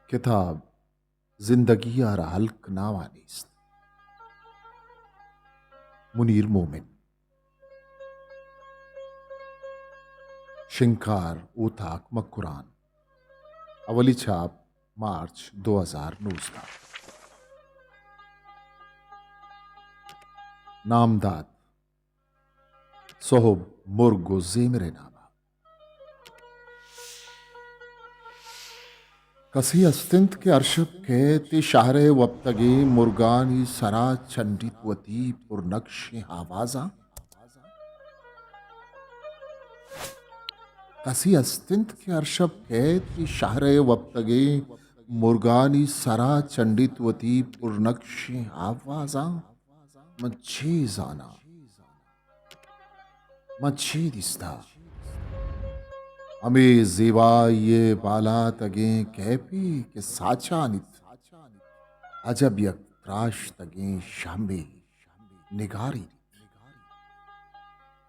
کتاب زندگی ءَ را ہلک ناوا نیست۔ منیر مومن۔ شنگکار اوتاک مکران۔ اولی چھاپ مارچ دو ہزار نوزدہ۔ نامدات سہب مرگ و زیمر ءِ نام ءَ۔ کسے است انت کہ ہر شپ کئیت اے شہر ءِ وپتگیں مرگانی سرا چنڈیت وتی پرنقشیں آوازاں؟ کسے است انت کہ ہر شپ کئیت اے شہر ءِ وپتگیں مرگانی سرا چنڈیت وتی پرنقشیں آوازاں؟ من چے زاناں؟ من چے دیستہ؟ ہمے زیبائی ءِ بالاتگیں کیپے کہ ساچانیت، عجب یک تراشتگیں شمے نگاری،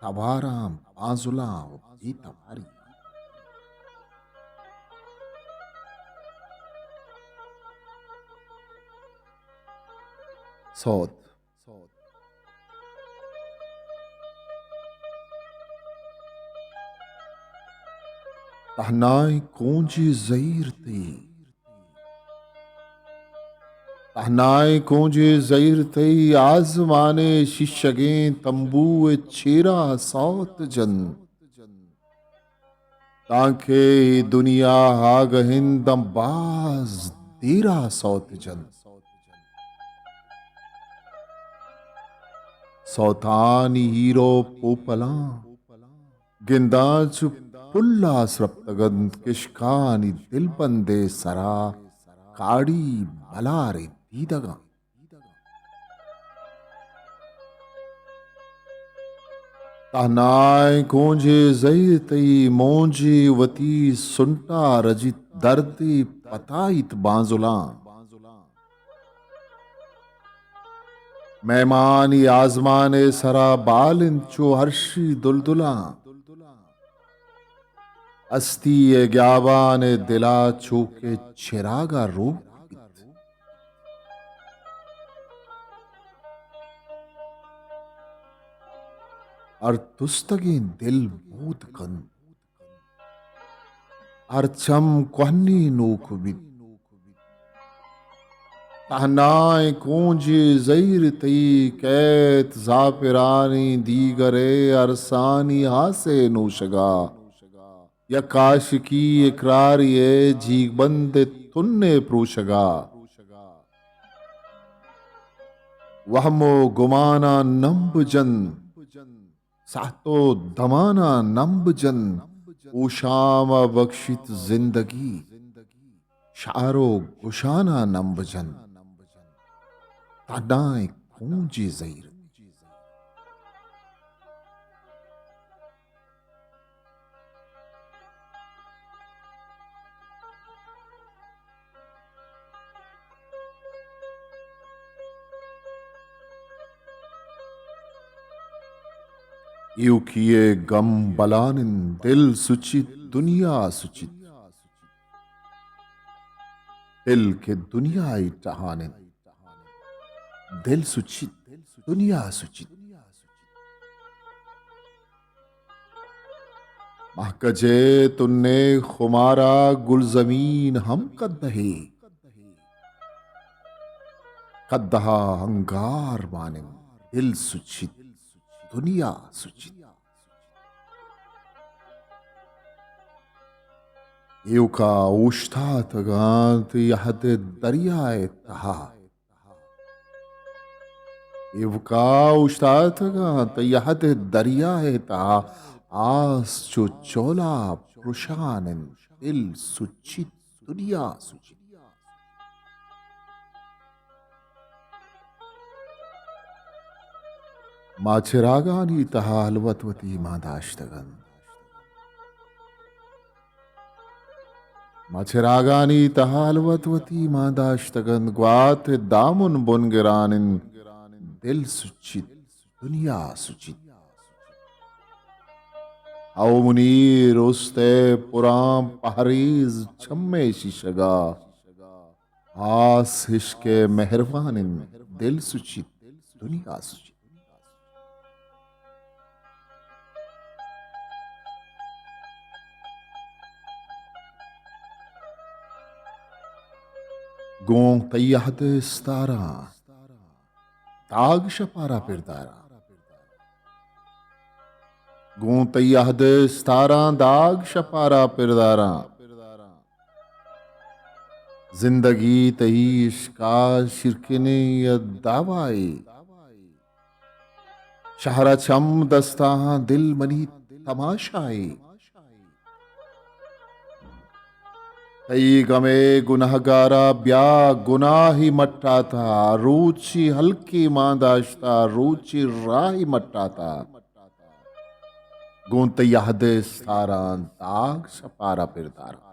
تباراں بانزلاں و بے تواری۔ سوت۔ تہنائیں کونجے زہیر تئی، تہنائیں کونجے زہیر تئی، آزمان ءِ شیشگیں تمبو ءِ چیرا سوت جنت۔ تانکہ اے دنیا آگہ انت داں باز دیرا سوت جنت۔ سوتانی ہیر و پوپلاں گنداں چو پلا سرپتگ انت، کشکانی دلبند ءِ سرا کاڑی ملاریں دیدگاں۔ تہنائیں کونجے زہیر تئی، مونجے وتی سنٹا رجیت، دردے پتائیت بانزلاں۔ مہمانی آزمان ءِ سرا بال انت چو ہرشی دلدلاں۔ ہستی ءِ گیابان ءِ دلا چو کہ چراگا روک بیت۔ ہر تستگیں دل بود کنت، ہر چم کوہنیں نوک بیت۔ تہنائیں کونجے زہیر تئی، کئیت زاپرانی دیگر ءِ ارسانی ہاس ءِ نوشگا۔ یک عاشقی اقراری ءِ جیگبند ءِ تن ءِ پروشگا۔ وہم و گماناں نمب جنت، ساہت و دماناں نمب جنت، ہوشام ءَ بکشیت زندگی، شعر و گشاناں نمب جنت۔ تہنائیں کونجے زہیر۔ ایوکی ءِ گم بلان انت، دل سچیت، دنیا سچیت۔ دل کہ دنیا ءِ ٹہان انت، دل سچیت، دنیا سچیت۔ مہکجے تنے خمارا گلزمین ہم کدہے۔ کدہا انگار مان انت، دل سچیت، دنیا سچیت۔ ایوکا اوشتاتگاں تئی یہد دریا ءِ تہا۔ ایوکا اوشتاتگاں تئی یہد دریا ءِ تہا۔ آس چو چولا پرشان انت، دل سچیت، دنیا سچیت۔ ما چراگانی تہا ہلوت وتی مان داشتگ انت۔ ما چراگانی تہا ہلوت وتی مان داشتگ انت، گوات ءِ دامن بن گران انت، دل سچیت، دنیا سچیت۔ او منیر، است ئے پراں پہریز چمے شیشگا۔ آس ہشکے مہروان انت، دل سچیت، دنیا سچیت۔ گوں تئی عہد استاراں داگ شپارا پرداراں۔ گوں تئی عہد استاراں داگ شپارا پرداراں۔ زندگی تئی عشقا شیرکنیں یا دعوائے۔ شہرا چم دستاں دل منی تماشائے۔ تئی گمے گناہگارا بیا گناہی مٹاتا، روچی ہلکی مان داشتا، روچی راہی مٹاتا۔ گوں تئی عہد استاراں داگ شپارا پرداراں۔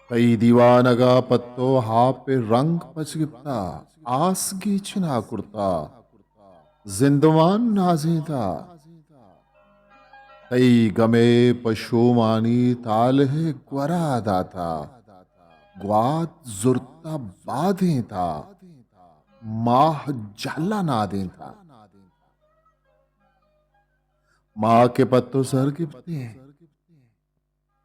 تئی دیوانگا پہ تو آپ رنگ پچ گپتا، آس گیچنا کرتا، زندمان نازینتا۔ تئی گمے پشومانی تالہ گورا داتا، گوات زرتا بادینتا، ماہ جہلا نادینتا۔ ما کہ پہ تو سر گپتیں،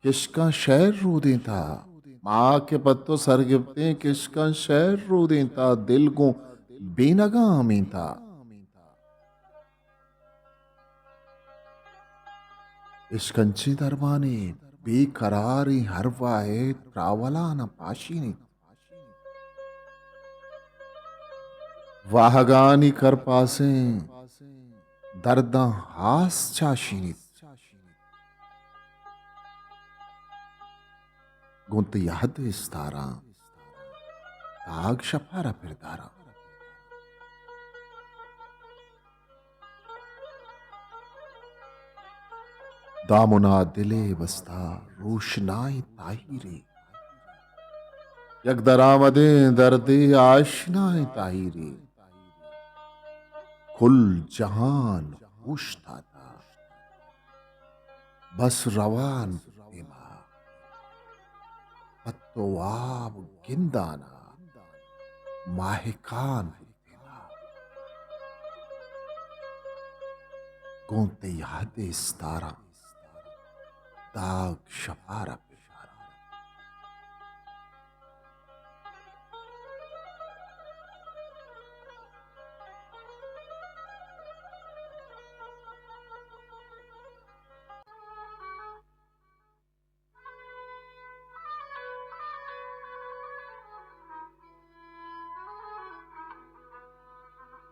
کشکاں شہر رودینتا۔ ما کہ پہ تو سر گپتیں، کشکاں شہر رودینتا، دل گوں بینگاں ہمینتا۔ اشکنچیں درمانے بے قراریں ہر واہے تراولاں پاشینیت۔ واہگانی کرپاسیں درداں ہاس چاشینیت۔ گوں تئی عہد استاراں داگ شپارا پرداراں۔ دامنا دلے بستا روشنائیں تاہیرے، یک درآمدیں دردے آشنائیں تاہیرے، کل جہان ہوش داتا، بس روان بوتیں ما، پہ تو واب گندانا ماہکان بوتیں ما۔ گوں تئی عہد استاراں داگ شپارا پرداراں۔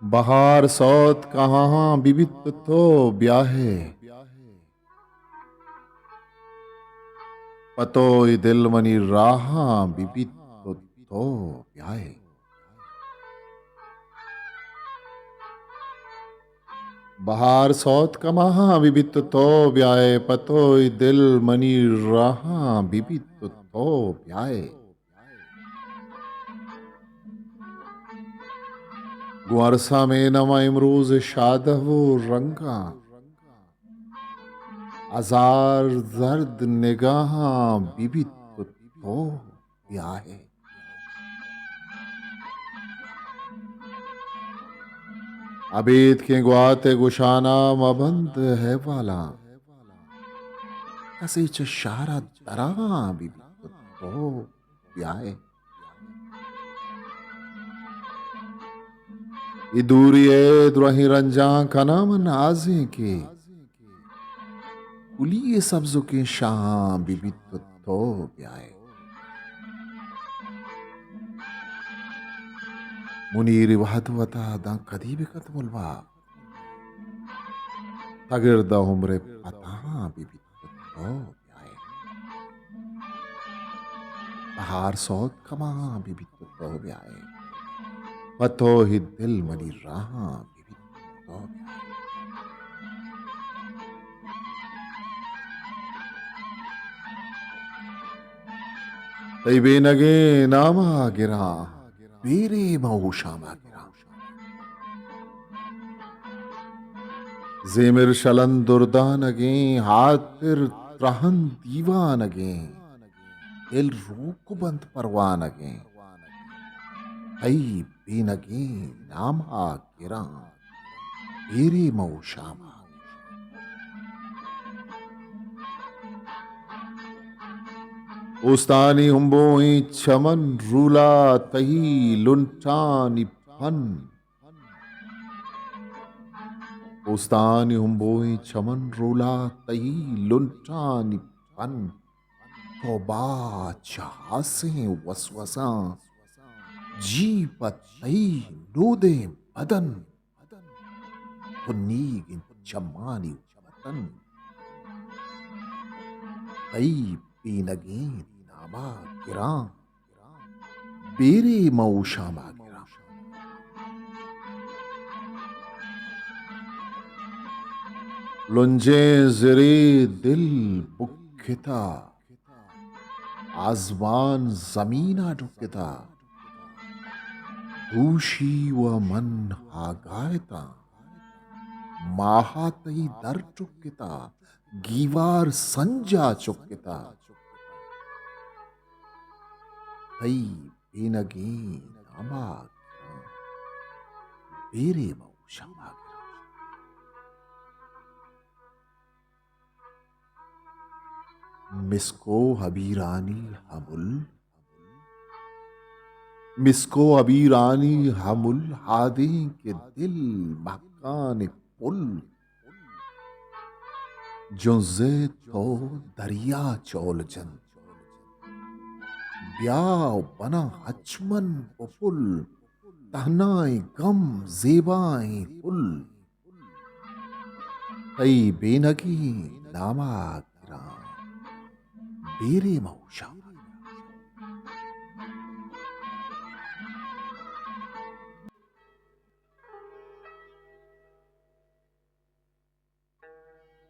بہار سوت کہاہاں بہ بیت تو بیاہے، پہ تو اے دل منی راہاں بہ بیت تو بیاہے۔ بہار سوت کماہاں بہ بیت تو بیائے، پہ تو اے دل منی راہاں بہ بیت تو بیائے۔ گوں ارساں میناں ما امروز شادہ و رنگاں، ہزار زرد نگاہاں بہ بیت تو بیائے۔ ابیتکیں گوات ءِ گشانا مبند احوالاں، کسے چہ شہر ءَ درآہاں بہ بیت تو بیائے۔ اے دوری ءِ درہیں رنجاں کناں من نازیں کہ کلی ءِ سبزکیں شاہاں بہ بیت تو بیائے۔ منیر وہد وتا داں کدی بہ کنت ملوا، تگرد ءِ عمر ءِ پتاہاں بہ بیت تو بیائے۔ بہار سوت کماہاں بہ بیت تو بیائے، پہ تو اے دل منی راہاں بہ بیت تو بیائے۔ تئی بینگیں نام ءَ گراں، بیرے من ہوشام ءَ گراں۔ زیمر شلن دردانگیں، ہاتر ترہن دیوانگیں، دل روک بنت پروانگیں۔ تئی بینگیں ناما گراں، بیرے مئو شاما۔ اوستانی ہمبوئیں چمن رولا، تئی لنٹانی پن۔ اوستانی ہمبوئیں چمن رولا، تئی لنٹانی پن۔ توبہ چہ ہاسیں وسوساں، جی پہ تئی نودیں بدن۔ تنیگ انت چمانی وطن۔ تئی بینگیں ناما گراں، بیرے مئو شاما گراں۔ لنجیں زرے دل بکتا، آزمان زمینا ڈکتا۔ دوشی و من ہاگا اتاں، ماہا تئی در ٹکتا، گیوار سنجا چکتا۔ تئی بینگیں ناما گراں، بیرے مئو شاما گراں۔ مسکو ہبیرانی ہمل، مسکو ہبیرانی ہمل، ہادیں کہ دل مہکان پل۔ جنزے تو دریا چول جنت، بیا و بناں ہچ من پپل۔ تہنائیں گم زیبائیں پل۔ تئی بینگیں ناما گراں، بیرے مئو شاما۔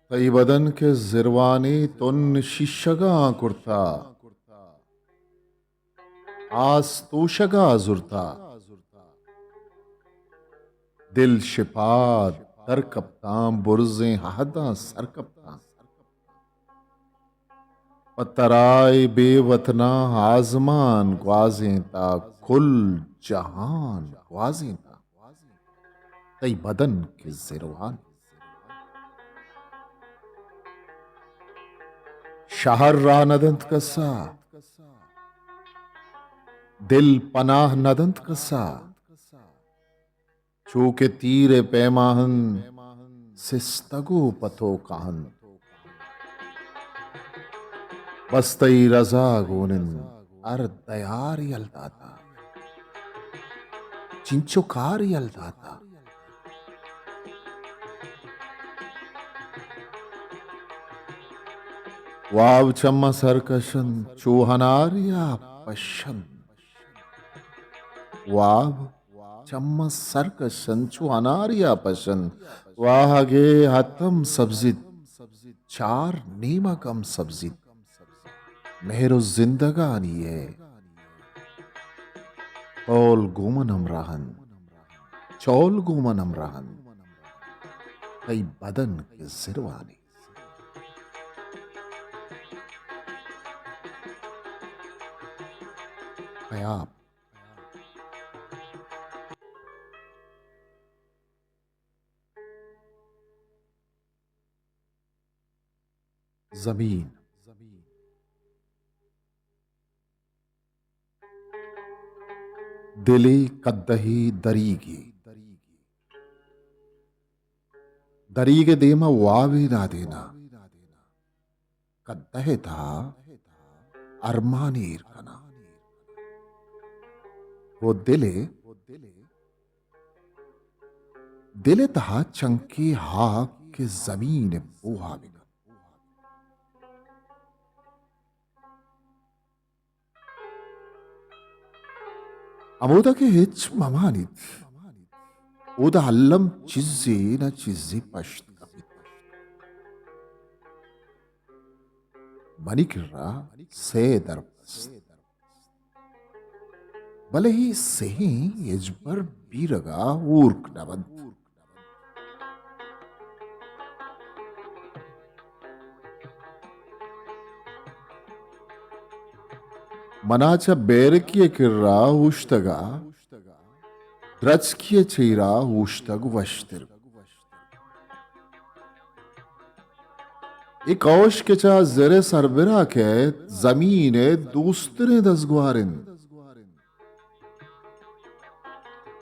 تئی بدن کہ زروانے تن شیشگاں کرتا، آس توشگا زرتا۔ دل شپاد در کپتاں، برزیں عہداں سر کپتاں۔ پہ ترا اے بے وطناں آزمان گوازینتا، کل جہان گوازینتا۔ تئی بدن کہ زروان۔ شہر راہ نہ دنت کسا، دل پناہ نہ دنت کسا۔ چو کہ تیر ءِ پیما انت، سستگ ءُ پہ توکا انت۔ بس تئی رضا گون انت، ہر دیار یل داتا، چنچو کار یل داتا۔ واب چماں سر کش انت، چو ہناریا پش انت۔ واب چماں سر کش انت، چو ہناریا پش انت۔ واہگے ہتم سبزیت، چار نیمگ ہم سبزیت۔ مہر ءُ زندگانی ءِ پول گوں من ہمراہ انت، چول گوں من ہمراہ انت۔ تئی بدن کہ زروانے۔ پیاب۔ زمین۔ دلے کدہے دریگے۔ دریگ ءِ دیم ءَ وابے نادیناں۔ کدہ ءِ تہا ارمانے ایر کناں۔ ءُ دل ءِ، دل ءِ تہا چنکے ہاک کہ زمین ءِ بوہا بکن۔ ہمودا کہ ہچ مہ مانیت، اودا الم چیزے نہ چیزے پشت کپیت۔ منی کرا سئے درپ است، بلے اے سئیں ہچبر بیرگا ہورک نہ بنت۔ منا چہ بیرکی ءِ کرا اوشتگ ءَ درچکی ءِ چیرا اوشتگ وشتر۔ اے کئوش کہ چہ زر ءِ سربرا کئیت، زمین ءِ دوستریں دزگوھار اِنت۔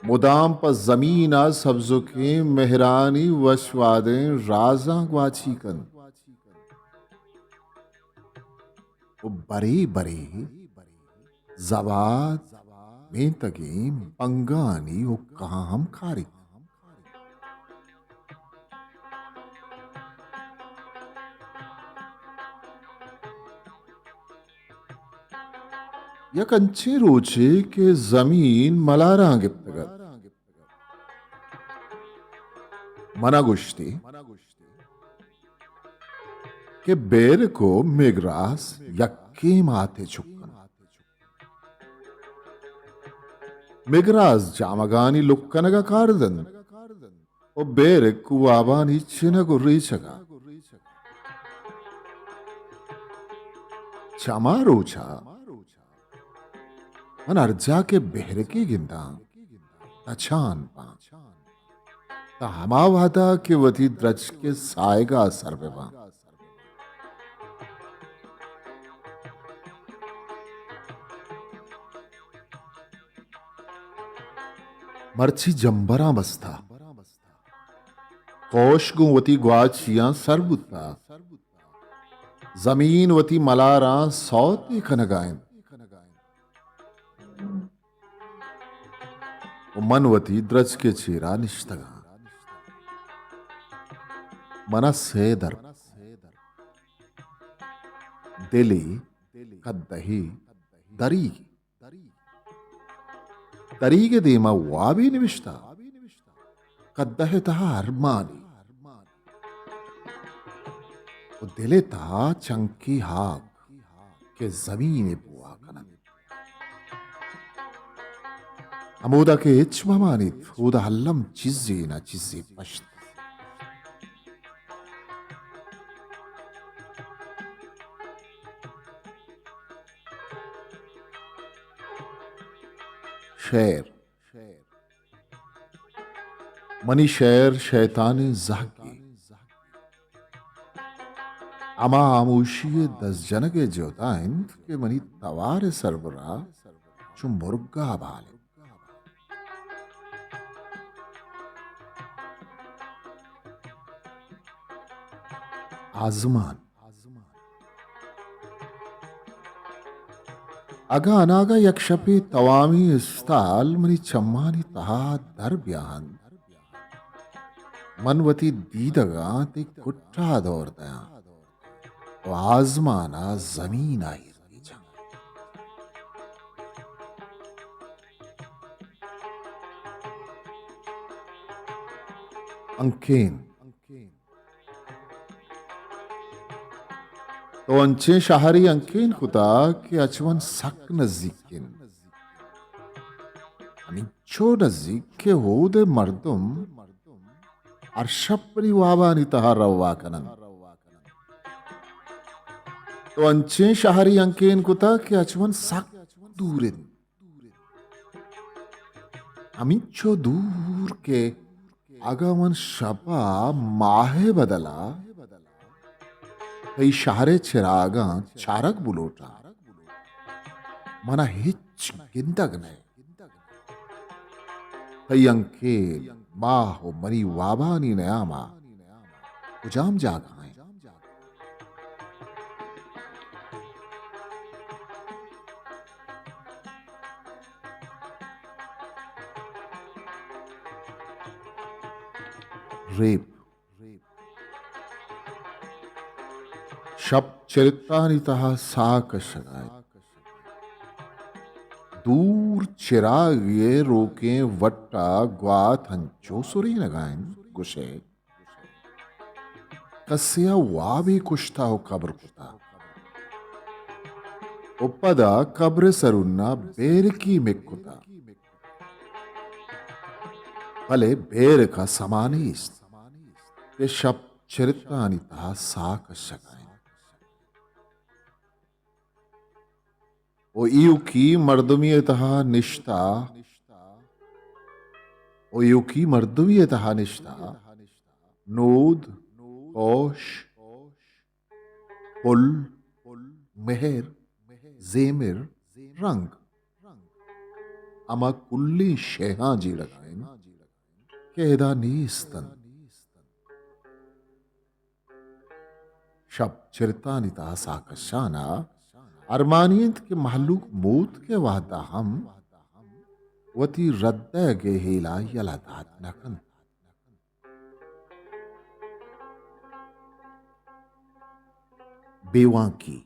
مدام پہ زمین ءَ سبزکیں مھرانی وشوادیں رازاں گواچی کنت ءُ برے برے زباد مینتگیں بنگانی ھکاں ھم کاریت۔ یک انچیں روچے کہ زمین ملاراں گپتگ اَت، منا گوشتی کہ بیرک ءُ مگراس یکیں مات ءِ چک اَنت۔ مگراس جامگانی لک کنگ ءَ کار دنت ءُ بیرک وابانی چنگ ءُ ریچگ ءَ۔ چہ ھما روچ ءَ من ھر جاہ کہ بیرکے گنداں، تچان باں، تاں ھما وھد ءَ کہ وتی درچک ءِ ساھگ ءَ سر بہ باں۔ مرچی جمبراں بستہ، کئوش گوں وتی گواچیاں سر بوتہ، زمین وتی ملاراں سوتے کنگ ءَ اِنت ءُ من وتی درچک ءِ چیرا نشتگ آں۔ منا سئے در، دلے، کدہے، دریگے۔ دریگ ءِ دیما وابے نبشتہ، کدہ ءِ تہا ارمانے ءُ دل ءِ تہا چنکے ھاک کہ زمین ءِ بوا کن اَنت۔ ھمودا کہ ھچ مہ مانیت، اودا الم چیزے نہ چیزے پشت۔ شئیر۔ منی شئیر شیطانیں زھگے۔ ھما ھاموشی ءِ دزجنگ ءِ جھد ءَ اِنت کہ منی توار ءِ سربرا چو مرگ ءَ بال اِنت۔ آزمان۔ اگاں اناگہ یک شپے توامیں استال منی چمانی تہا در بیاہنت، من وتی دیدگاں تئی کٹا دور دیاں ءُ آزمانا زمینا ایر گیجاں۔ انکین۔ تو انچیں شہرے انکین کتا کہ اچ من سک نزیک انت۔ ہمینچو نزیک کہ ہود ء مردم ہر شپ منی وابانی تہا روا کننت۔ تو انچیں شہرے انکین کتا کہ اچ من سک دور انت۔ ہمینچو دور کہ اگاں من شپا ماہ ء بدلا تئی شہر ء چراگاں چارگ بلوٹاں، منا ہچ گندگ نئے۔ تئی انکین ماہ و منی وابانی نیاما کجام جاگہ انت؟ ریپ۔ شپ چرتانی تہا ساہ کشگا انت۔ دور چراگے ء روکیں وٹا گوات ہنچو سرینگا انت، گوشئے کسے ء وابے کشتہ و قبر کتہ و پدا قبر ء سرنا بیرکی مک کتہ، بلے بیرک ء سما نیست کہ شپ چرتانی تہا ساہ کشگا انت۔ و ایوکی مردمی ءِ تہا نشتہ، و ایوکی مردمی ءِ تہا نشتہ، نود، کوش، پل، مہر، زیمر، رنگ، ہما کلیں شیہاں جیڑگ ءَ انت کہ ادا نیست انت۔ شپ چرتانی تہا ساہکشان ءَ ارمانی انت کہ مہلوک موتک ءِ وہد ءَ ہم وتی ردئیگ ءِ ہیل ءَ یلہ دات نہ کنت۔ بیوانکی۔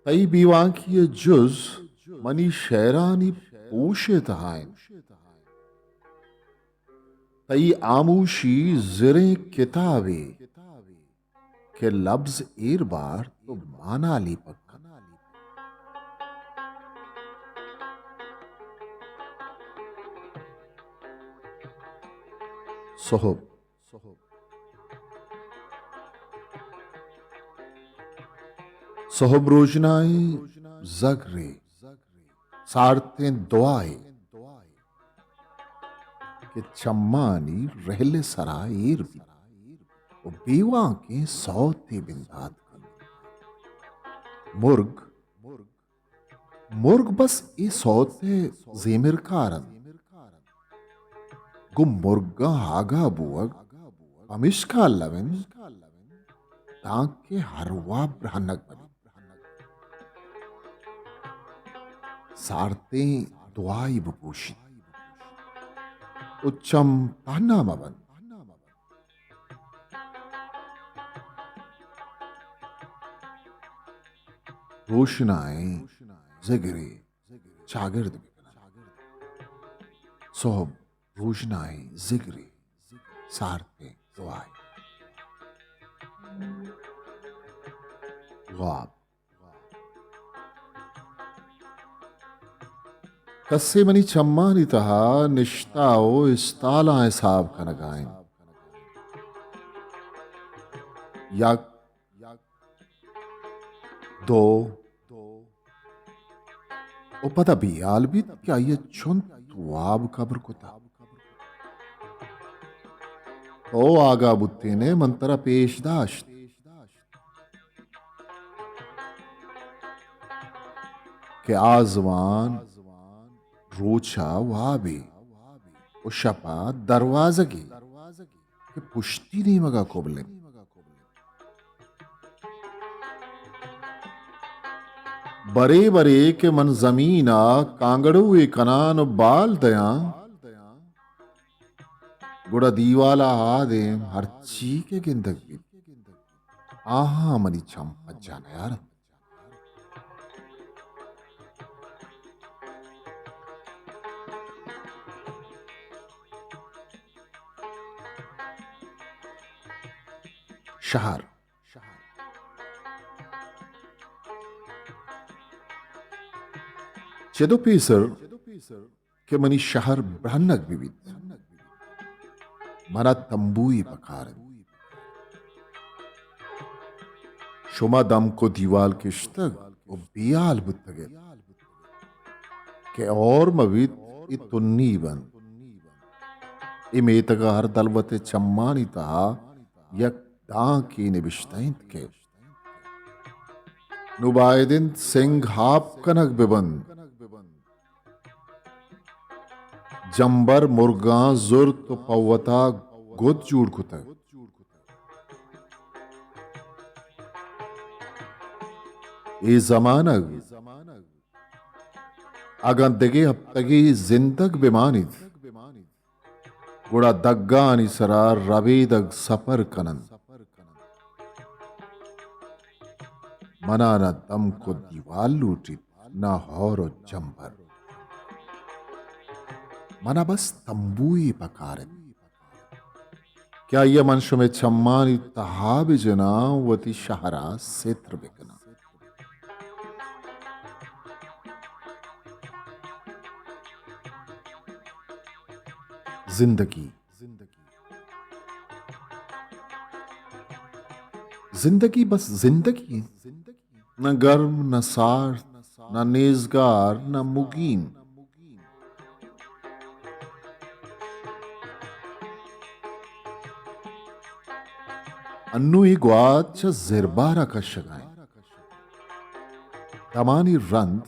تئی بیوانکی ءِ جز منی شئیرانی پوش ءِ تہا انت۔ تئی ہاموشی زریں کتابے کہ لبز ایر بارت و مانا لیپگ کنت۔ سہب۔ سہب روژنائیں زگرے، سارتیں دعائے کہ چمانی رہل ءِ سرا ایر بیت و بیوانکیں سوتے بندات کنت۔ مرگ مرگ بس اے سوت ءِ زیمرکار انت۔ گوں مرگاں آگاہ بوگ پمیشکا الم انت تانکہ ہر واب برہنگ بہ بیت۔ سارتیں دعائی بپوشیت و چم تہنا مہ بنت۔ روشنائیں زگرے چاگرد بکناں۔ سہب روشنائیں زگرے، سارتیں دعائے۔ واب۔ کسے منی چمانی تہا نشتہ و استالاں حساب کنگا انت۔ یک، دو، و پدا بیال بیت کہ آئی ء چنت واب کبر کتہ۔ تو آگاہ بوتین ئے، من ترا پیش داشت کہ آزمان روچ ء وابے و شپ ء دروازگے کہ پشتی نیمگ ء کبل انت۔ برے برے کہ من زمین ء کانگڑوے کنان و بال دیاں، گڑا دیوال ء آ دیم ہرچی کہ گندگ بیت، آہاں منی چم پجا نیارنت۔ شہر۔ چد و پیسر کہ منی شہر برہنگ بہ بیت، منا تمبوئے پکار انت۔ شما دمک و دیوال کشتگ و بیال بوتگ ات کہ اور مہ بیت، اے تنی بنت۔ اے میتگ ء ہر دلوت ء چمانی تہا یک دانکے نبشتہ انت کہ نوں باید انت سنگ ہاپ کنگ بہ بنت۔ جمبر مرگاں زرت و پہ وتا گد جوڑ کتگ۔ اے زمانگ اگاں دگہ ہپتگے زندگ بہ مانیت، گڑا دگانی سرا ربیدگ سپر کن انت۔ منا نہ دمک و دیوال لوٹیت، نہ ہور و جمبر۔ منا بس تمبوئے پکار انت کہ آئی ء من شمئے چمانی تہا بہ جناں، وتی شہر ء ستر بہ کناں۔ زندگی۔ زندگی بس زندگی انت۔ نہ گرم، نہ سارت، نہ نیزگار، نہ مگیم۔ انوں اے گوات چہ زربار ءَ کشگ ءَ انت۔ دمانی رند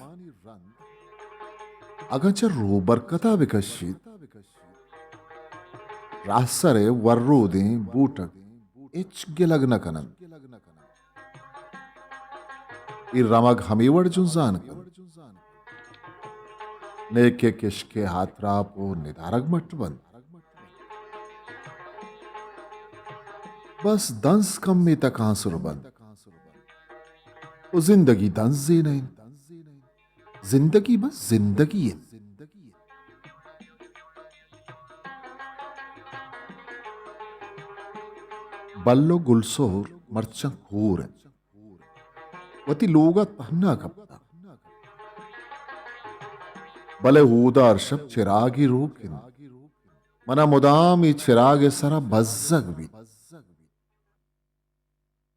اگاں چہ روبرکت ءَ بہ کشیت، راہسر ءِ ورودیں بوٹگ ہچ گلگ نہ کن انت۔ اے رمگ ہمے وڑ جنزان کنت، نئیکہ کشک ءِ ہاتراپ ءُ ندارگ مٹ بنت۔ بس دنز کمے تکانسر بنت ءُ زندگی دنزے نہ انت۔ زندگی بس زندگی انت۔ بل ءُ گلسہر مرچاں کور انت۔ وتی لوگ ءَ تہنا کپتگ۔ بلے ہودار شپ چراگی روک انت۔ من ءَ مدام اے چراگ ءِ سرا بزگ بیت۔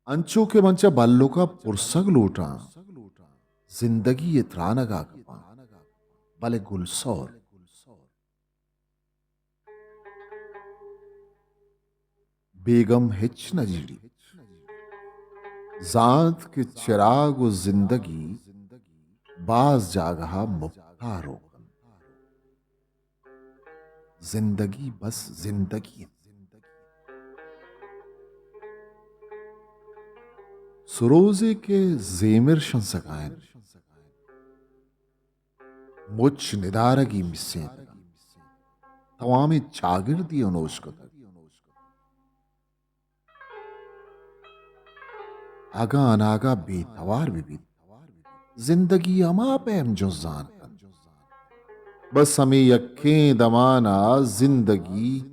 انچو کہ من چہ بلک ءَ پرسگ لوٹاں، زندگی ءِ ترانگ ءَ کپاں، بلے گلسہر۔ بیگم ہچ نہ جیڑی۔ زانت کہ چراگ ءُ زندگی باز جاگہ ءَ مپتا روک انت۔ زندگی بس زندگی انت۔ سروزے کہ زیمر شنزگ ءَ انت، مچ ندارگی مسینتگ انت، توامیں چاگردی انوش کتگ۔ اگاں اناگہ بے توار بہ بیت، زندگی ہما پیم جنزان کنت۔ بس ہمے یکیں دمان ءَ زندگی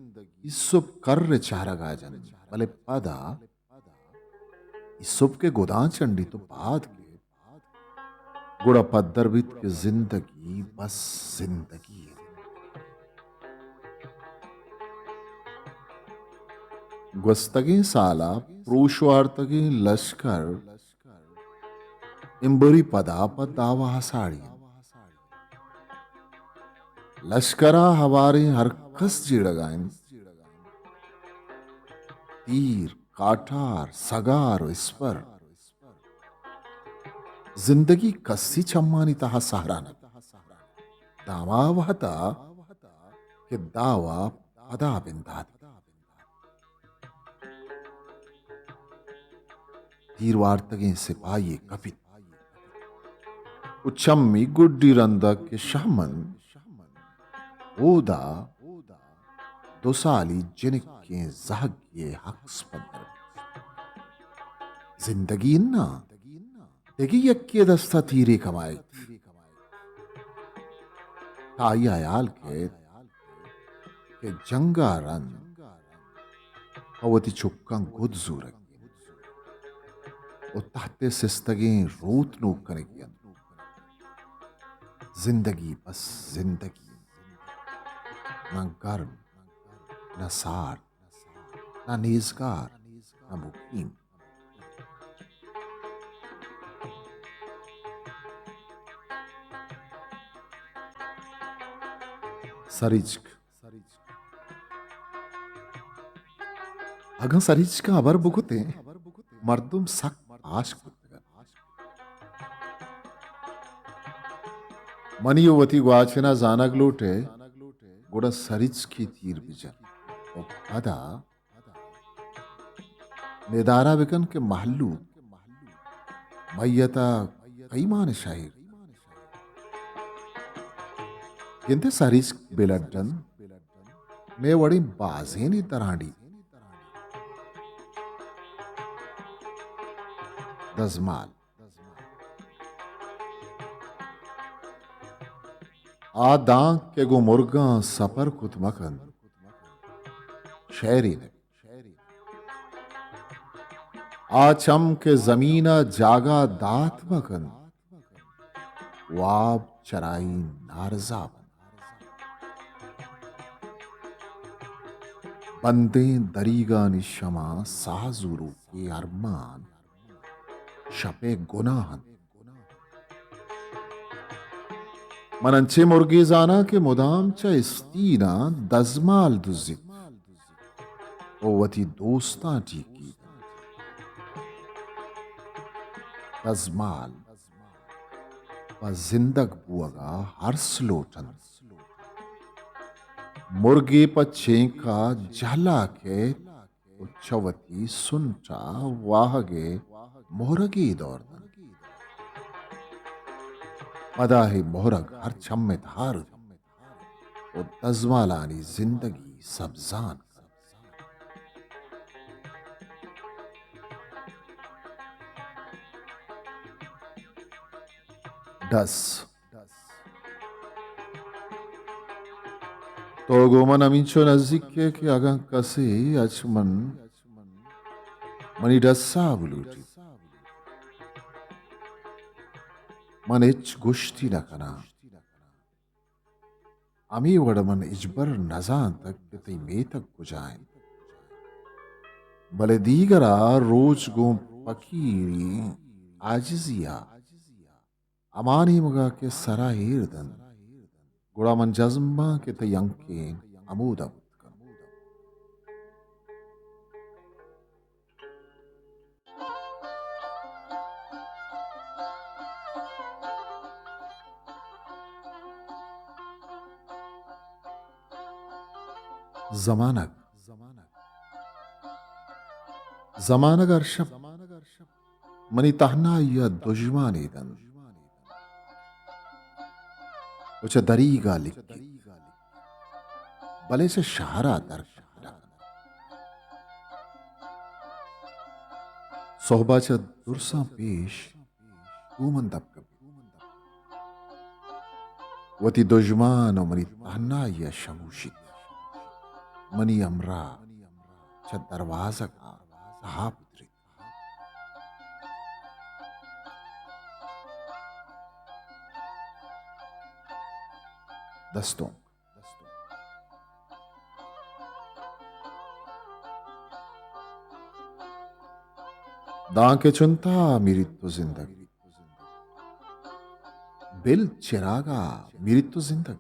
ایسپ کر ءِ چارگ ءَ جنت، بلے پدا ایسپ کہ گداں چنڈیت ءُ پاد کیت، گڑا پدر بیت کہ زندگی بس زندگی انت۔ گوستگیں سال ءَ پروش وارتگیں لشکر امبری پدا پہ دعوا ءَ ساڑی انت۔ لشکر ءَ ہواریں ہر کس جیڑگ ءَ انت۔ تیر، کاٹار، سگار ءُ اسپر۔ زندگی کسی چمانی تہا سہرا نہ بیت۔ داں ہما وہد ءَ کہ دعوا پدا بندات۔ تیر وارتگیں سپاہی کپت ءُ چمی گڈی رند ءَ کہ شہمن، اودا دو سالی جنکیں زہگے ءِ ہکس پدر بیت۔ زندگی اناں، دگہ یکے ءِ دست ءَ تیرے کمائیت۔ تائی ءَ ہیال کیت کہ جنگ ءَ رند پہ وتی چکاں گد زورگی انت ءُ تہت ءِ سستگیں روت نوک کنگی انت۔ زندگی بس زندگی انت۔ نہ گرم، نہ سارت، نہ نیزگار، نہ مقیم۔ سریچک۔ اگاں سریچکاں ہبر بکتیں، مردم سک آشک بوتگ ات۔ منی ءُ وتی گواچن ءَ زانگ لوٹ ئے، گڑا سریچکی تیر بجن ءُ پدا ندارہ بکن کہ مہلوک میت ءَ کئی مانشا ایر۔ گندے سریچک بلڈن مئے وڑیں بازینے درانڈی۔ دزمال۔ آ دانک کہ گوں مرگاں سپر کت مکن، شعرے نہ بیت۔ آ چم کہ زمین ءَ جاگہ دات مکن، واب چرائی نارزا بنت۔ بندیں دریگانی شما ساز ءُ روکے ارمان شپ ءِ گناہ انت۔ من انچیں مرگے زاناں کہ مدام چہ استیناں دزمال دزیت ءُ وتی دوستاں ٹیکیت۔ دزمال پہ زندگ بوگ ءَ ارس لوٹ انت۔ مرگے پہ چینک ءَ جہلا کئیت ءُ چہ وتی سنٹ ءَ واہگ ءِ مہرگے دور دنت۔ پدا اے مہرگ ہر چم ءِ تہا رودیت ءُ دزمالانی زندگی سبزان کنت۔ ڈس۔ تو گوں من ہمینچو نزیک ئے کہ اگاں کسے اچ من منی ڈس ءَ بلوٹیت، من ہچ گوشتی نہ کناں۔ ہمے وڑ من ہچبر نہ زانتگ کہ تئی میتگ کجا انت، بلے دیگر ءَ روچ گوں پکیری عاجزی ءَ ہما نیمگ ءَ کہ سر ءَ ایر دنت، گڑا من جزم باں کہ تئی ہنکین ہمودا بوت کنت۔ زمانگ۔ زمانگ ہر شپ منی تہنائی ءَ دژمانے دنت ءُ چہ دریگ ءَ لکیت، بلے چہ شہر ءَ در نہ کنت۔ سہب ءَ چہ درساں پیش گوں من دپ کپیت۔ وتی دژمان ءُ منی تہنائی ءَ شموشیت۔ منی ہمراہ چہ دروازگ ءَ تہا پتریت۔ دستونک۔ دانکہ چنتا میریت تو زندگ، بل چراگا میریت تو زندگ۔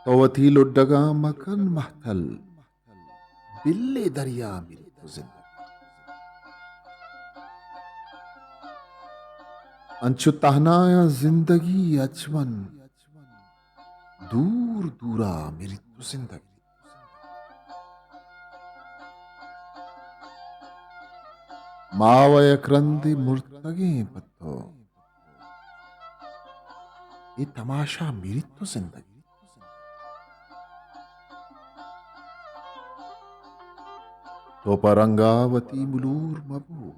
تو وتی لڈگاں مکن مہتل، بلے دریا میریت تو زندگ۔ انچو تہنایاں زندگی اچ من، دور دورا میریت تو زندگ۔ ما و یک رندے مرتگیں پہ تو، اے تماشا میریت تو زندگ۔ تو پہ رنگا وتی ملور مبو،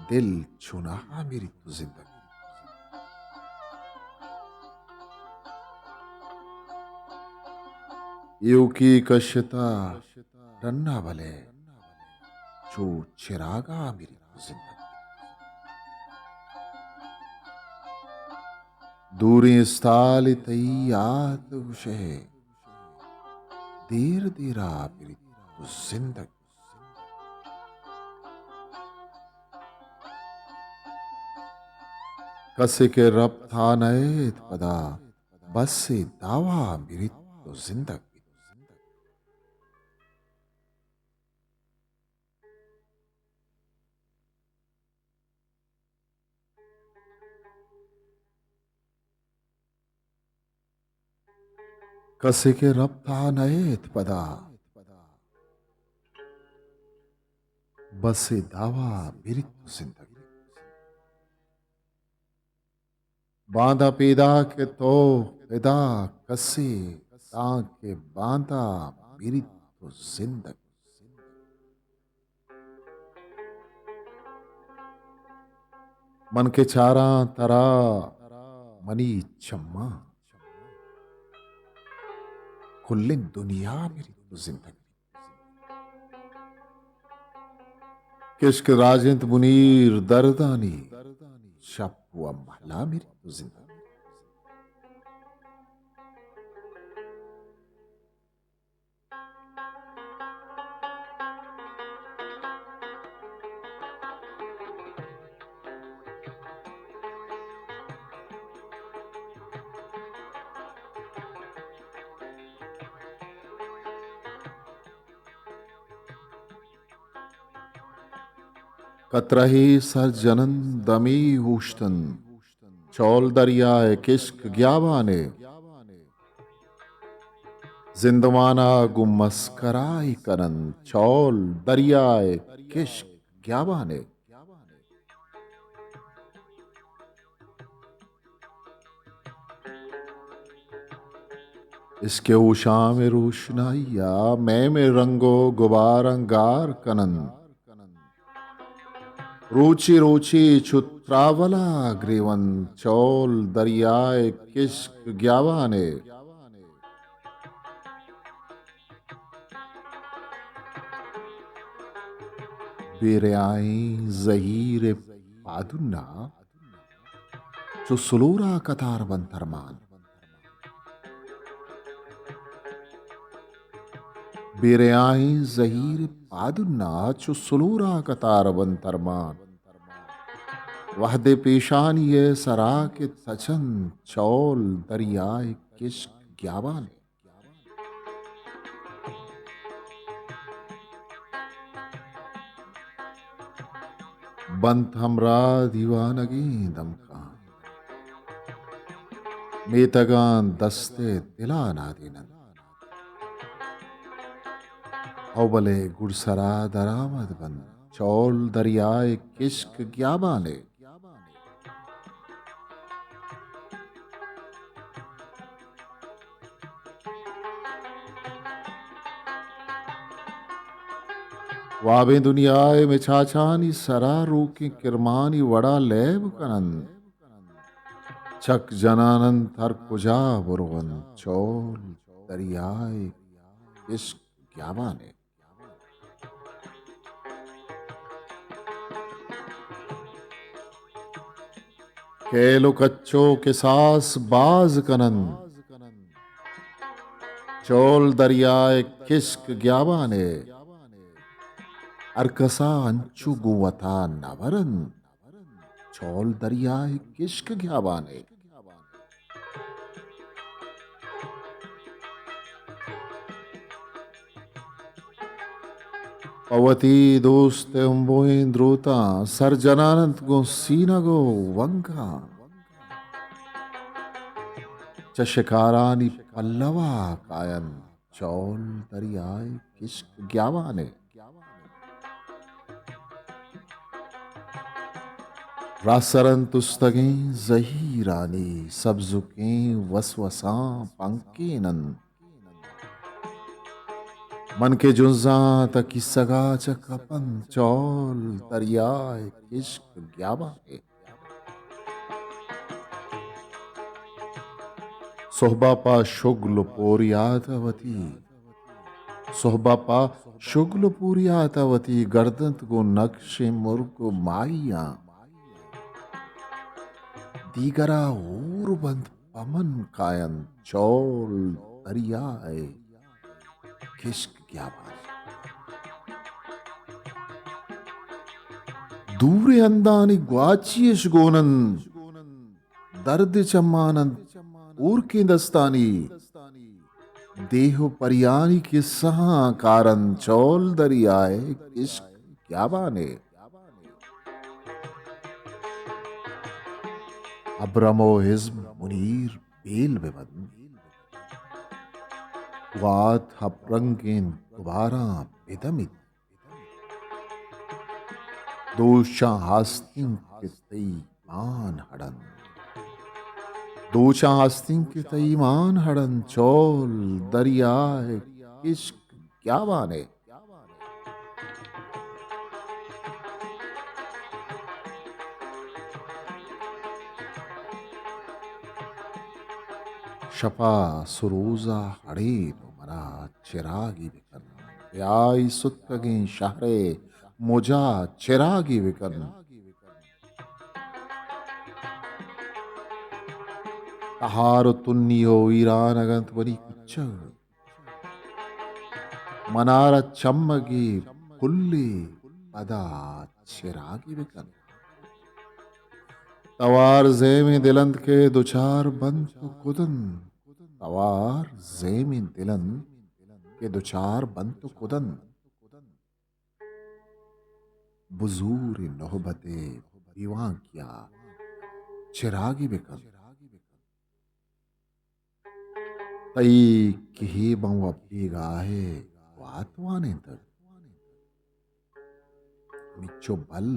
دل چوناہا میریت تو زندگ۔ ایوکی کشتا ڈنا بلے چو چراگا میریت تو زندگ۔ دوریں استال تئی یات گوشئے، دیر دیرا میریت تو زندگ۔ کسے کہ رپتا نئیت پدا، بس اے دعوا میریت تو زندگ۔ کسے کہ رپتا نئیت پدا، بس اے دعوا میریت تو زندگ۔ باندا پیداک ئے تو پدا کسے، تانکہ باندا میریت تو زندگ۔ من کہ چاراں ترا، منی چماں کلیں دنیا میریت تو زندگ۔ کشک راجنت منیر دردانی، شپ و مہلا میریت تو زندگ۔ قطرہے سر جنن دمے اوشتن، چول دریائے کشک گیابانے۔ زندمانا گوں مسکرائی کنن، چول دریائے کشک گیابانے۔ اسکے ہوشام روشنائی ء میم رنگ و گباراں گار کنن۔ روچے روچے چو تراولا گریون، چول دریائے کشک گیابانے۔ بے ریائیں زہیر پادنا چو سلورا قطار بنت ارمان۔ بے ریائیں زہیر پادنا چو سلورا قطار بنت ارمان۔ وہدے پیشانی ء سرا کہ تچن، چول دریائے کشک گیابانے۔ بنت ہمراہ دیوانگیں دمکاں، میتگاں دست ء دلا نادینن۔ او بلے گڈسرا درآمد بنت، چول دریائے کشک گیابانے۔ وابیں دنیا ء مچاچانی سرا روکیں کرمانی وڑا لیب کننت۔ چک جنان انت ہر کجا برونت، چول دریائے کشک گیابانے۔ کیل و کچ و کساس باز کننت، چول دریائے کشک گیابانے۔ ہر کسا انچو گوں وتا نہ برنت، چول دریائے کشک گیابانے۔ پہ وتی دوست ء ہمبوئیں دروتاں سر جنان انت گوں سینگ و ونکاں۔ چہ شکارانی پلوا کاینت، چول دریائے کشک گیابانے۔ راہسرن تستگیں زہیرانی سبزکیں وسوساں پنکیننت۔ من کہ جنزاں تہ کیسگا چہ کپنت، چول دریائے کشک گیابانے۔ سہبا پہ شگل و پوریات ء وتی، سہبا پہ شگل و پوریات ء وتی گردنت گوں نکشیں مرگ و ماہیاں۔ دیگرا ہور بنت پہ من کاینت، چول دریائے کشک گیابان۔ دوریں ہندانی گواچی اش گون انت، درد چمان انت ہورکیں دستانی۔ دیہ و پریانی کسہاں کار انت، چول دریائے کشک گیابانے۔ ابرم و ہزم منیر بیل بہ بنت، وات ہپرنگیں گباراں بہ دمیت۔ دوچاں ہستیں کہ تئی مان ہڑنت، دوچاں ہستیں کہ تئی مان ہڑنت، چول دریائے کشک گیابانے۔ شپا سروزا ہڑین و منا چراگی بکن، بیائی ستکگیں شہرے مجا چراگی بکن۔ تہار و تنی و ویرانگ انت منی کچگ، منارا چمگے پلے پدا چراگی بکن۔ توار زیمیں دل انت کہ دچار بنت و کدنت، توار زیمیں دل انت کہ دچار بنت و کدنت۔ بزور نہبت ءِ دیوانکیا چراگی بکن۔ تئی کہیب ءَ بیگاہ ءَ وات وانینتگ۔ ہمینچو بل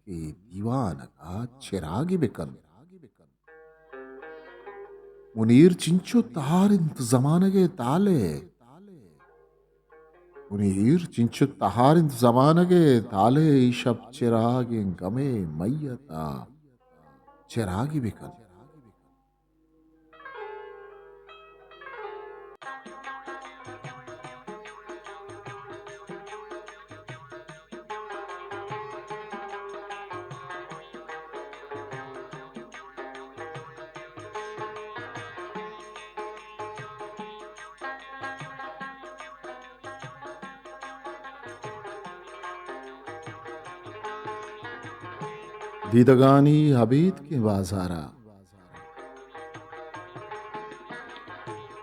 کہ دیوانگا چراگی بکن۔ منیر چنچو تہار انت زمانگ ءِ تالے۔ منیر چنچو تہار انت زمانگ ءِ تالے، اے شپ چراگیں گم ءِ میت ءَ چراگی بکن۔ دیدگانی ابیتکیں بازارا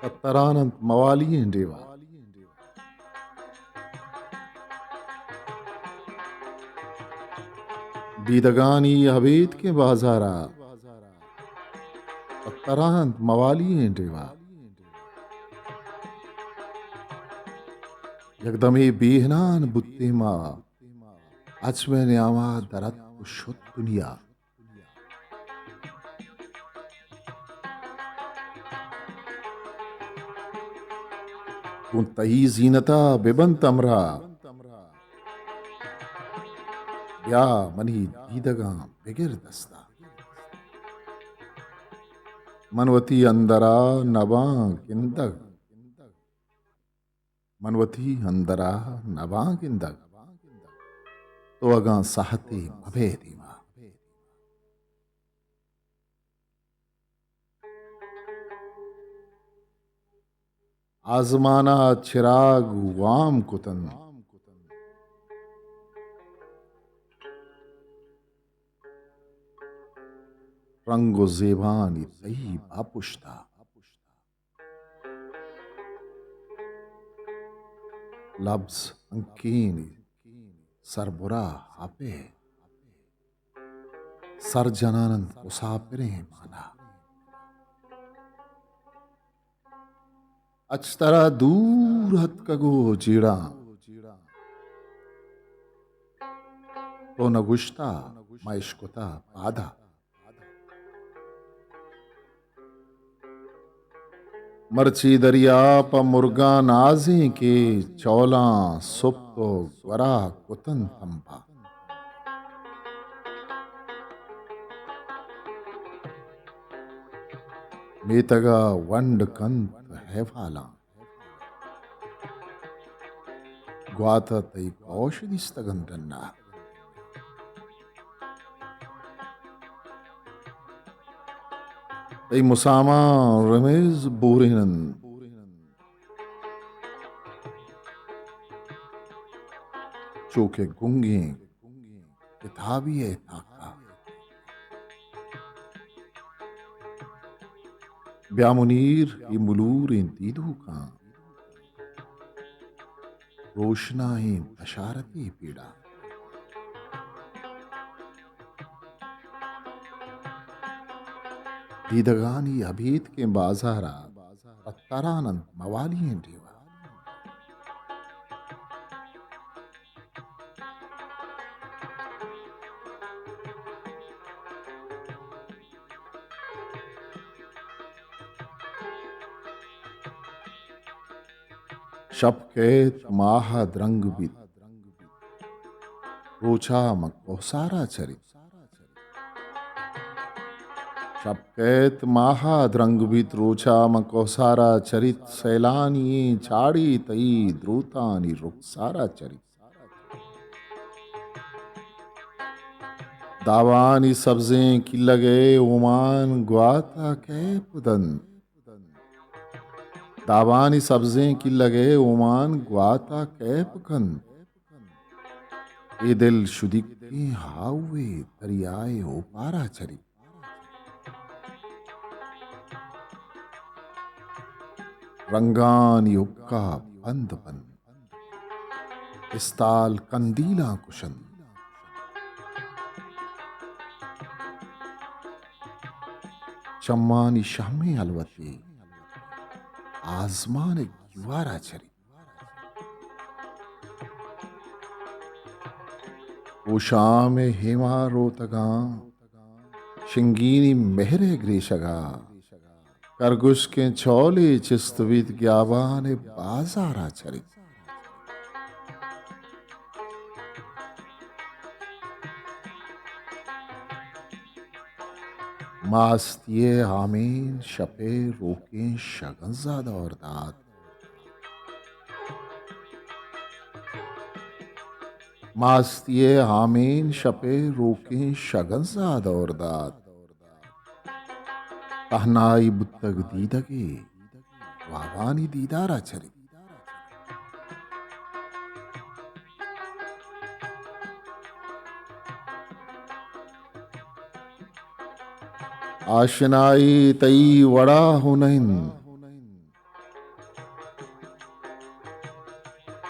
پتران انت موالی ئیں ڈیوا۔ دیدگانی ابیتکیں بازارا پتران انت موالی ئیں ڈیوا۔ یکدمے بیہنان بوتیں ما، اچ مئے نیاما در اتک و شت دنیا۔ گوں تئی زینتا ببنت ہمراہ، بیا منی دیدگاں بگر دستا۔ من وتی اندرا نباں گندگ، من وتی اندرا نباں گندگ، تو اگاں ساہتے مبئے دیما۔ آزمانا چراگ وام کتن، رنگ و زیبانی تئی باپشتا۔ لبز ہنکینی سربرا ہاپے، سر جنان انت مساپریں مانا۔ اچ ترا دور اتکگ و جیڑاں، تو نہ گوشتا، ما اشکتا پادا۔ مرچی دریا پہ مرگاں نازیں کہ چولاں سپت و گورا کتن تمبا۔ میتگا ونڈ کنت ہیوالاں۔ گوات ء تئی کوش دیستگ انت ڈنا۔ تئی مساماں رمیز بورین انت۔ چو کہ گنگیں کتابی ء تاکا۔ بیا منیر، اے ملوریں دیدوکاں روشنائیں بشارتی پیڑا۔ دیدگانی ابیتکیں بازارا پتران انت موالی ئیں ڈیوا۔ شپ کیت ماہ ء درنگ بیت، روچا من کوہسارا چریت۔ شپ کیت ماہ ء درنگ بیت، روچا من کوہسارا چریت۔ سیلانی ایں چاڑی تئی دروتانی رخسارا چریت۔ دابانی سبزیں کلگ ء اومان گوات ء کیپ دنت۔ دابانی سبزیں کلگ ء اومان گوات ء کیپ کنت۔ اے دل شدیکیں ہاوے دریائے اوپارا چری۔ رنگانی حکا بند بند، استال کندیلاں کشنت۔ چمانی شہمیں ہلوتے آزمان ءِ گیوارا چریت۔ او شام ءِ ہیما روتگاں شنگینی مہر ءِ گریشگا، کرگشکیں چولے چست بیت گیابان ءِ بازارا چریت۔ ماستی ءِ ہامین شپ ءِ روکیں شگنزا دور دات۔ ماستی ءِ ہامین شپ ءِ روکیں شگنزا دور دات۔ تہنائی بوتگ دیدگے وابانی دیدارا چریت۔ آشنائی تئی وڑا ہوں نہ انت،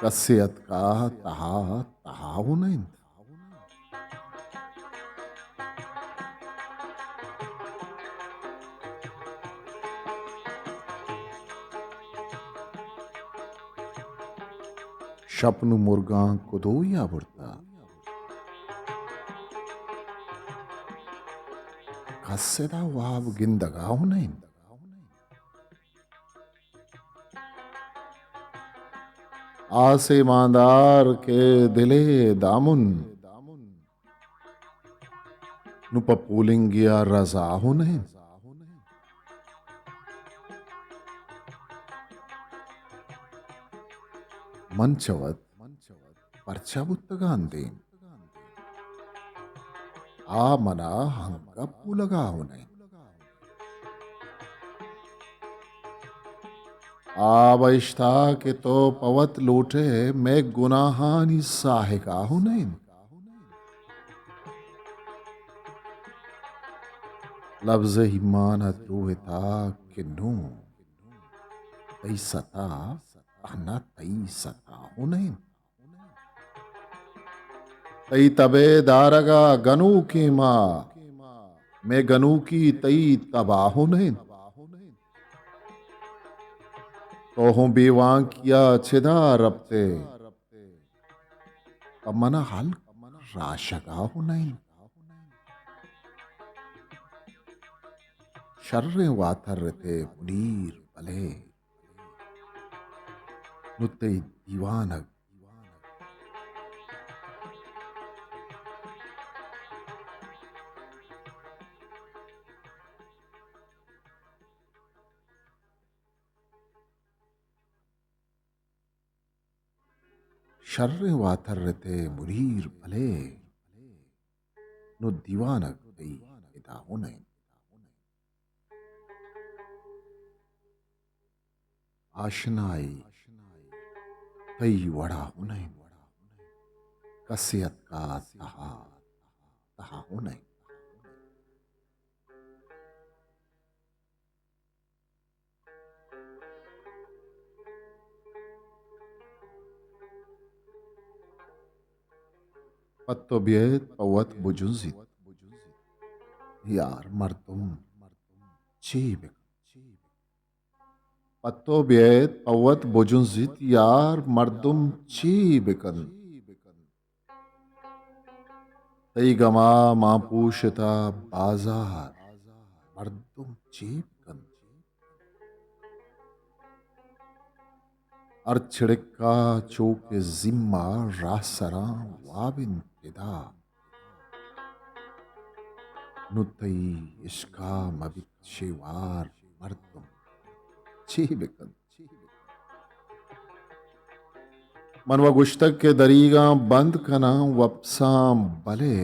کسے اتکا تہا تہا ہوں نہ انت۔ شپ نوں مرگاں کدویا برتا۔ کس ادا واب گندگا ہوں نہ انت۔ آس ایماندار کہ دل ءِ دامن نوں پہ پولنگیا رضا ہوں نہ انت۔ من چہ وت پرچا بوتگاں دیم؟ آ منا ہنگا پولگا ہوں نہ انت۔ آ بہشتا کہ تو پہ وت لوٹئے، مئے گناہانی ساہگا ہوں نہ انت۔ لبز ایمان ءَ دروہتا کہ نوں تئی ستا تہنا تئی ستا ہوں نہ انت۔ تئی تب ءِ دارگ ءَ گنوکیں ما، مئے گنوکی تئی تب ءَ ہوں نہ انت۔ تو ہوں بے وانکی ءَ چدا رپت ئے، پہ من ءَ ہلک راشگ ءَ ہوں نہ انت۔ شریں واتر ات ئے منیر، بلے نوں تئی دیوانگ شریں واتر ات ئے منیر، بلے نوں دیوانگ تئی ادا ہوں نہ انت۔ آشنائی تئی وڑا ہوں نہ انت، کسے اتکا تہا، تہا ہوں نہ انت۔ پہ تو بیئیت پہ وت بجنزیت، یار مردم چے بکنت؟ پہ تو بیئیت پہ وت بجنزیت، یار مردم چے بکنت؟ تئی گما مان پوشتا بازار، مردم چے بکنت؟ ہر چڑکا چو کہ زیما راہ سراں واب انت پدا۔ نوں تئی عشقا مہ بیت شیوار، مردم چے بکنت؟ من و گوشتگ کہ دریگاں بند کناں وپساں، بلے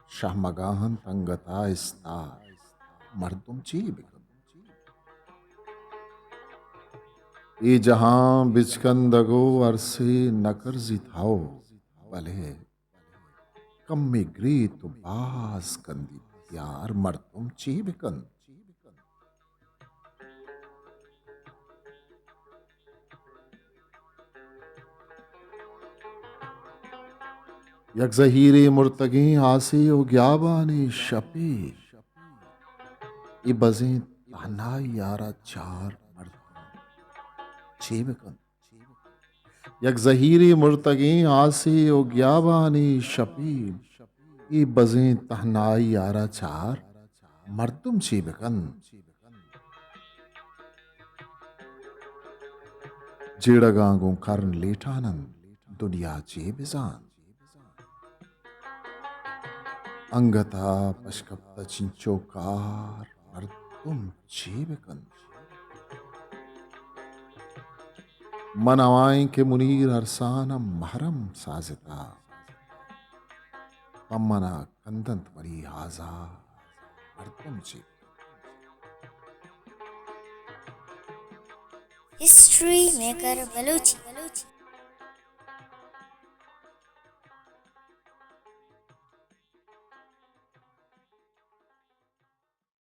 شہمگاہنت انگتا استار، مردم چے بکنت؟ اے جہاں بچکندگ و ارسے نہ کرزیت ہئو، بلے کمے گریت و باز کندیت، یار مردم چے بکنت؟ یک زہیرے مرتگیں آسے و گیابانے شپے، اے بزیں تہنائی ءَ را چار مردم چے بہ کنت؟ یک زہیرے مرتگیں آسے ءُ گیابانی شپے، اے بزیں تہنائی ءَ را چار مردم چے بہ کنت؟ جیڑگاں گوں کرن لیٹان اَنت، دنیا چے بزانت؟ انگت ءَ پشکپتہ چنچو کار مردم چے بہ کنت؟ من ہوائیں کہ منیر ارسان ءَ محرم سازتہ، پہ من ءَ کندنت منی ہازار مردم چے بہ کنت؟ History maker Balochi.